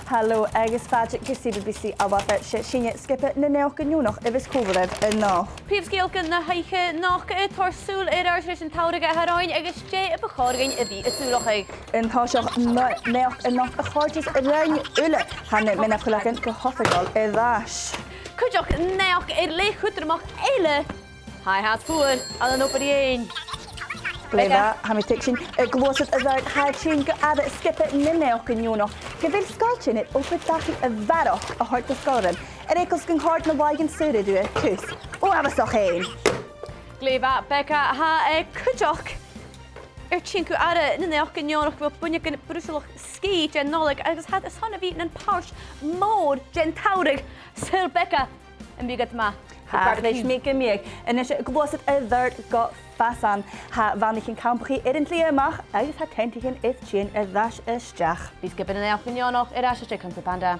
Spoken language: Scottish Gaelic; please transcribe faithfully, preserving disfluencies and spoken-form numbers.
Halò agus fàilte gu C B B C Alba. 'S e sinne sgioba nan Naidheachdan Neònach a bhios còmhla ribh a-nochd. Prìomh sgeulachdan na h-oidhche, naidheachdan a' toirt sùil air adhart ris an t-samhradh a tha romhainn agus dè a bu chòir dhuinn a bhith a' sùileachadh. An toiseach, na-, naidheachd a-nochd a chòrdas rinn uile. Tha na mionaidean gu h-oifigeil air ais. Cuideachd naidheachd air leth cudromach eile. Tha i fhathast fuar, ann an obair fhèin. Glè mhath, tha mi a' tuigsinn. A' gluasad air adhart, tha e tighinn gu aire sgioba nan Naidheachdan Neònach gu bheil sgoiltean air obair dachaigh a bharrachd a thoirt do sgoilearan, air eagal 's gun còrd na làithean saora riutha cus. Uabhasach fhèin. Glè mhath, Becca, tha e cuideachd air tighinn gu aire nan Naidheachdan Neònach gu bheil buinneagan Bruisealach sgìth den Nollaig agus tha iad airson a bhith nam pàirt mòr den t-samhradh. Saoil, Becca, am bi iad math? Tha, chreid mi gum bi. A-nis, a' gluasad air adhart gu fasan. Tha bhanaichean campachaidh air an t-slighe a-mach agus tha teantaichean air tighinn air ais a-steach. Bidh sgioba nan Naidheachdan Neònach air ais às dèidh Kung Fu Panda.